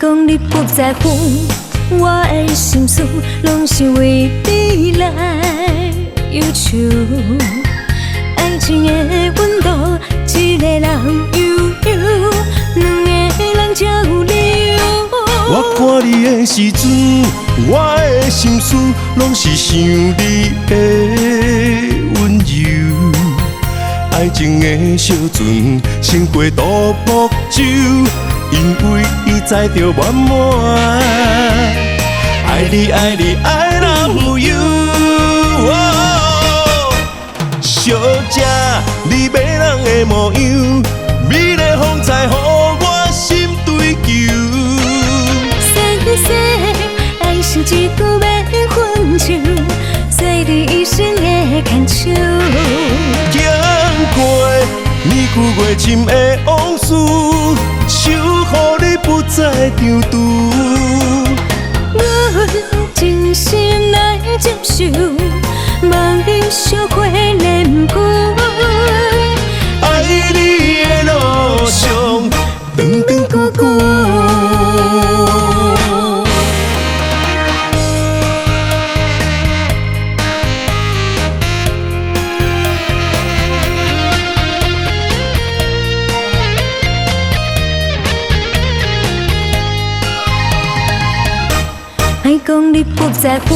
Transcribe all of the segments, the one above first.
講你不在乎，我的心思攏是為你來憂愁。愛情的溫度，一個人悠悠，兩個人才有理由。我看你的時陣，我的心思攏是想你的溫柔。愛情的小船，勝過獨木舟，因為伊載著滿滿。愛你愛你愛到有憂。小姐，你迷人的模樣，美麗風采，予我心追求。先生，愛是一句欲分手，做你一生的牽手。行過年久月深的往事，守予你不再長途。阮真心來接受，望你小可憐顧。愛你的路上，長長久久。愛講你不在乎，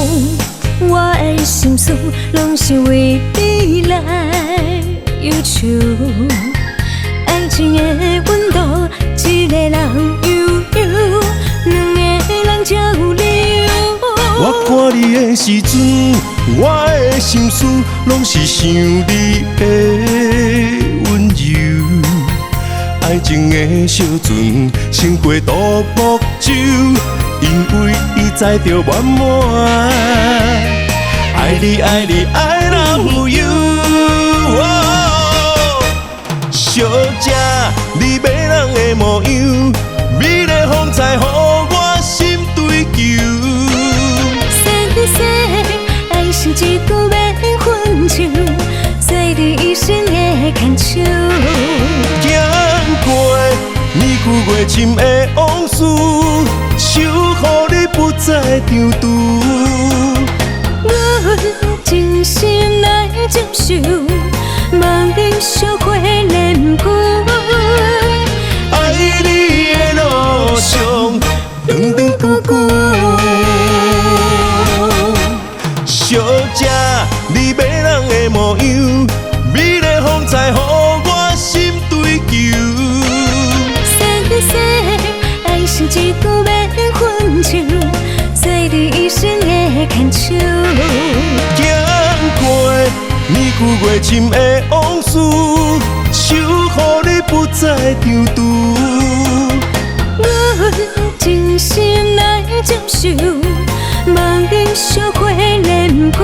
我的心思攏是為你來憂愁。愛情的溫度，一個人悠悠，兩個人才有理由。我看你的時陣，我的心思攏是想你的溫柔。愛情的小船，勝過獨木舟，因為伊載著滿滿。愛你愛你愛到有憂。小姐，你迷人的模樣，美麗風采，予我心追求。先生，愛是一句欲分手，做你一生的牽手。行過年久月深的往事，守予你不再長途。阮真心來接受，望你小可憐顧。愛你的路上，長長久久。小姐，你迷人的模樣，美麗風采，予我心追求。先生，愛是一句欲分手，做你一生的牽手。行過年久月深的往事，守予你不再長途。阮真心來接受，望你小可憐顧。